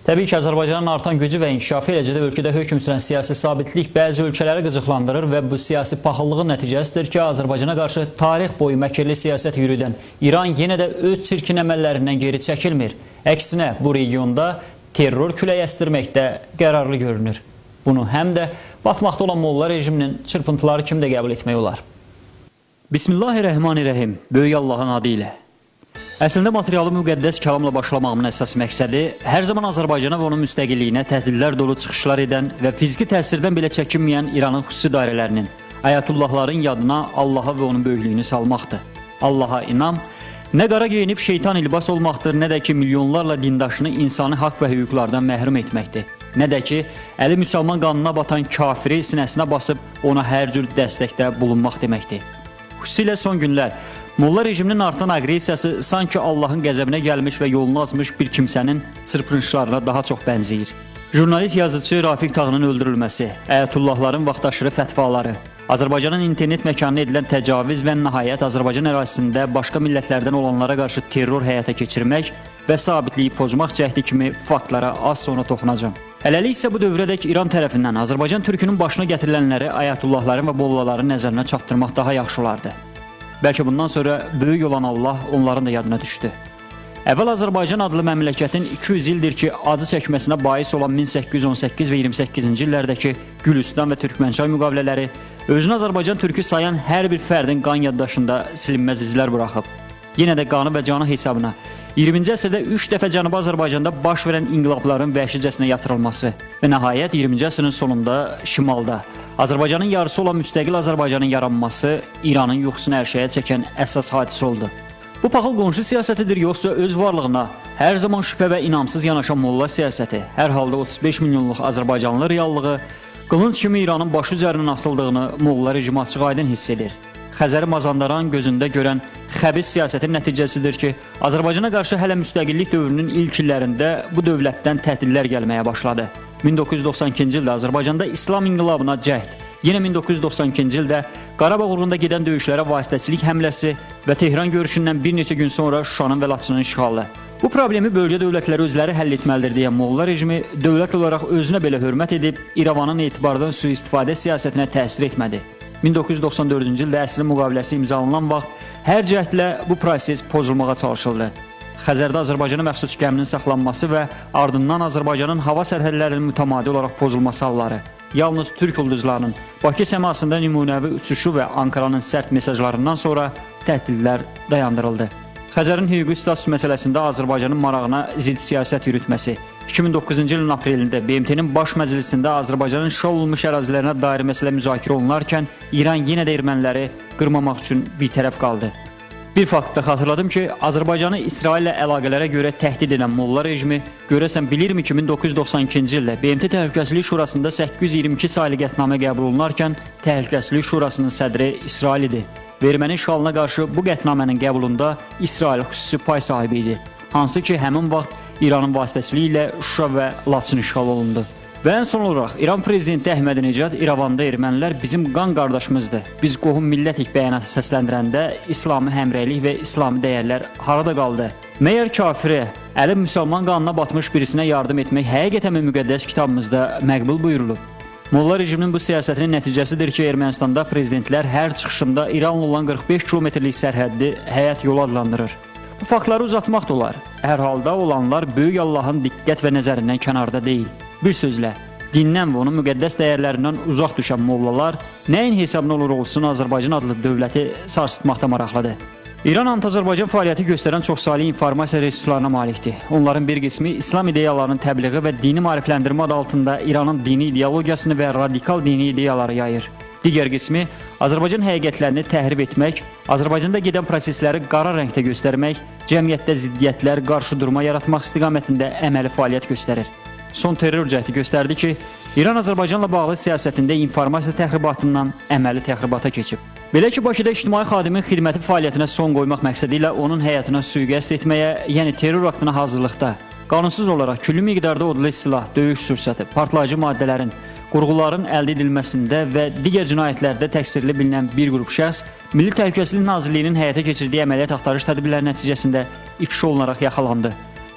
Təbii ki, Azərbaycanın artan gücü və inkişafı, eləcə də ölkədə hökm sürən siyasi sabitlik bəzi ölkələri qıcıqlandırır və bu siyasi paxıllığın nəticəsidir ki, Azərbaycana qarşı tarix boyu məkirli siyasət yürüdən İran yenə də öz çirkin əməllərindən geri çəkilmir. Əksinə, bu regionda terror küləyi əstirməkdə qərarlı görünür. Bunu həm də batmaqda olan molla rejiminin çırpıntıları kimi də qəbul etmək olar. Bismillahirrahmanirrahim. Böyük Allahın adı ilə. Əslində materialı müqəddəs kəlamla başlamağımın əsas məqsədi hər zaman Azərbaycana və onun müstəqilliyinə təhdidlər dolu çıxışlar edən və fiziki təsirdən belə çəkinməyən İranın xüsusi dairələrinin, ayətullahların yadına Allaha və onun böyüklüyünü salmaqdır. Allaha inam, nə qara geyinib şeytan ilbas olmaqdır, nə də ki milyonlarla dindaşını insani haqq və hüquqlardan məhrum etməkdir. Nə də ki, əli müsəlman qanına batan kafiri sinəsinə basıb ona hər cür dəstəkdə bulunmaq deməkdir. Xüsusilə son günlər molla rejiminin artan aqressiyası sanki Allahın qəzəbinə gəlmiş və yolunu azmış bir kimsənin çırpınışlarına daha çox bənzəyir. Jurnalist yazıcı Rafiq Tağının öldürülməsi, əyətullahların vaxtaşırı fətvaları, Azərbaycanın internet məkanına edilən təcaviz və nəhayət Azərbaycan ərazisində başqa millətlərdən olanlara qarşı terror həyata keçirmək və sabitliyi pozmaq cəhdi kimi faktlara az sonra toxunacam. Hələlik isə bu dövrədək İran tərəfindən Azərbaycan türkünün başına gətirilənləri ayətullahların və mollaların nəzərinə çatdırmaq daha yaxşı olardı. Bəlkə bundan sonra böyük olan Allah onların da yadına düşdü. Əvvəl Azərbaycan adlı məmləkətin 200 ildir ki, acı çəkməsinə bais olan 1818 və 28-ci illərdəki Gülüstan və Türkmənçay müqavilələri özünü Azərbaycan türkü sayan hər bir fərdin qan yaddaşında silinməz izlər buraxıb. Yenə də qanı və canı hesabına 20-ci əsrdə 3 dəfə Cənubi Azərbaycanda baş verən inqilabların vəhşicəsinə yatırılması və nəhayət 20-ci əsrin sonunda şimalda Azərbaycanın yarısı olan müstəqil Azərbaycanın yaranması İranın yuxusunu ərşəyə çəkən əsas hadisə oldu. Bu paxıl qonşu siyasətidir, yoxsa öz varlığına hər zaman şübhə və inamsız yanaşan molla siyasəti, hər halda 35 milyonluq Azərbaycanlı reallığı qılınc kimi İranın başı üzərindən asıldığını molla rejimi açıq-aydın hiss edir. Xəzəri Mazandaran gözündə görən xəbis siyasətin nəticəsidir ki, Azərbaycana qarşı hələ müstəqillik dövrünün ilk illərində bu dövlətdən təhdidlər gəlməyə başladı. 1992-ci ildə Azərbaycanda İslam inqilabına cəhd, yenə 1992-ci ildə Qarabağ uğrunda gedən döyüşlərə vasitəçilik həmləsi və Tehran görüşündən bir neçə gün sonra Şuşanın və Laçının işğalı. Bu problemi bölgə dövlətləri özləri həll etməlidir deyən molla rejimi dövlət olaraq özünə belə hörmət edib İrəvanın etibardan sui-istifadə siyasətinə təsir etmədi. 1994-cü ildə əsrin müqaviləsi imzalanan vaxt hər cəhdlə bu proses pozulmağa çalışıldı. Xəzərdə Azərbaycana məxsus gəminin saxlanması və ardından Azərbaycanın hava sərhədlərinin mütəmadi olaraq pozulması halları, yalnız Türk ulduzlarının Bakı səmasında nümunəvi uçuşu və Ankaranın sərt mesajlarından sonra təhdidlər dayandırıldı. Xəzərin hüquqi status məsələsində Azərbaycanın marağına zidd siyasət yürütməsi, 2009-cu ilin aprelində BMT-nin baş məclisində Azərbaycanın işğal olunmuş ərazilərinə dair məsələ müzakirə olunarkən İran yenə də erməniləri qırmamaq üçün bir tərəf qaldı. Bir faktı da xatırladım ki, Azərbaycanı İsraillə əlaqələrə görə təhdid edən molla rejimi görəsən bilirmi ki, 1992-ci ildə BMT Təhlükəsizlik Şurasında 822 saylı qətnamə qəbul olunarkən Təhlükəsizlik Şurasının sədri İsrail idi və erməni işğalına qarşı bu qətnamənin qəbulunda İsrail xüsusi pay sahibi idi. Hansı ki, həmin vaxt İranın vasitəçiliyi ilə Şuşa və Laçın işğal olundu. Və ən son olaraq İran prezidenti Əhmədinecad İrəvanda ermənilər bizim qan qardaşımızdır, biz qohum millətik bəyanatı səsləndirəndə İslami həmrəylik və İslami dəyərlər harada qaldı? Məyər kafiri, əli müsəlman qanına batmış birisinə yardım etmək həqiqətən müqəddəs kitabımızda məqbul buyurulub? Molla rejiminin bu siyasətinin nəticəsidir ki, Ermənistanda prezidentlər hər çıxışında İranla olan 45 kilometrlik sərhəddi həyat yolu adlandırır. Bu faktları uzatmaq da olar. Hər halda olanlar böyük Allahın diqqət və nəzərindən kənarda deyil. Bir sözlə, dindən və onun müqəddəs dəyərlərindən uzaq düşən mollalar nəyin hesabına olur olsun Azərbaycan adlı dövləti sarsıtmaqda maraqlıdır. İran anti-Azərbaycan fəaliyyəti göstərən çoxsaylı informasiya resurslarına malikdir. Onların bir qismi İslam ideyalarının təbliği və dini maarifləndirmə adı altında İranın dini ideologiyasını və radikal dini ideyaları yayır. Digər qismi Azərbaycan həqiqətlərini təhrif etmək, Azərbaycanda gedən prosesləri qara rəngdə göstərmək, cəmiyyətdə ziddiyyətlər, qarşıdurma yaratmaq istiqamətində əməli fəaliyyət göstərir. Son terror cəhdi göstərdi ki, İran Azərbaycanla bağlı siyasətində informasiya təxribatından əməli təxribata keçib. Belə ki, Bakıda ictimai xadimin xidməti fəaliyyətinə son qoymaq məqsədi ilə onun həyatına sui-qəsd etməyə, yəni terror aktına hazırlıqda, qanunsuz olaraq külli miqdarda odlu silah, döyüş sursatı, partlayıcı maddələrin, qurğuların əldə edilməsində və digər cinayətlərdə təqsirli bilinən bir qrup şəxs Milli Təhlükəsizlik Nazirliyinin həyata keçirdiyi əməliyyat axtarış tədbirləri nəticəsində ifşa olunaraq yaxalandı.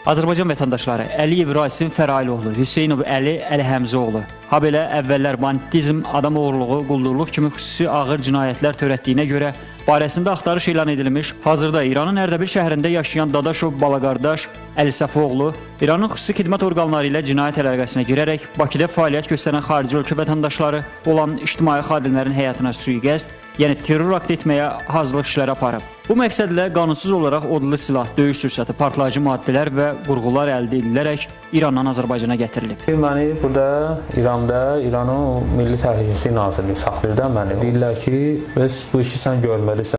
Azərbaycan vətəndaşları Əliyev Rasim Fərailoğlu, Hüseynov Əli Əli Həmzəoğlu, habelə əvvəllər banditizm, adam oğurluğu, quldurluq kimi xüsusi ağır cinayətlər törətdiyinə görə barəsində axtarış elan edilmiş, hazırda İranın Ərdəbil şəhərində yaşayan Dadaşov Balaqardaş Əli Səfəoğlu İranın xüsusi xidmət orqanları ilə cinayət əlaqəsinə girərək Bakıda fəaliyyət göstərən xarici ölkə vətəndaşları olan ictimai xadimlərin həyatına sui-qəsd, yəni terror aktı etməyə hazırlıq işləri aparıb. Bu məqsədlə qanunsuz olaraq odlu silah, döyüş sursatı, partlayıcı maddələr və qurğular əldə edilərək İrandan Azərbaycana gətirilib. Məni burada İranda, İranın Milli Təhlükəsizlik Nazirliyi saxlayır da məni. Deyirlər ki, bəs bu işi sən görməlisən.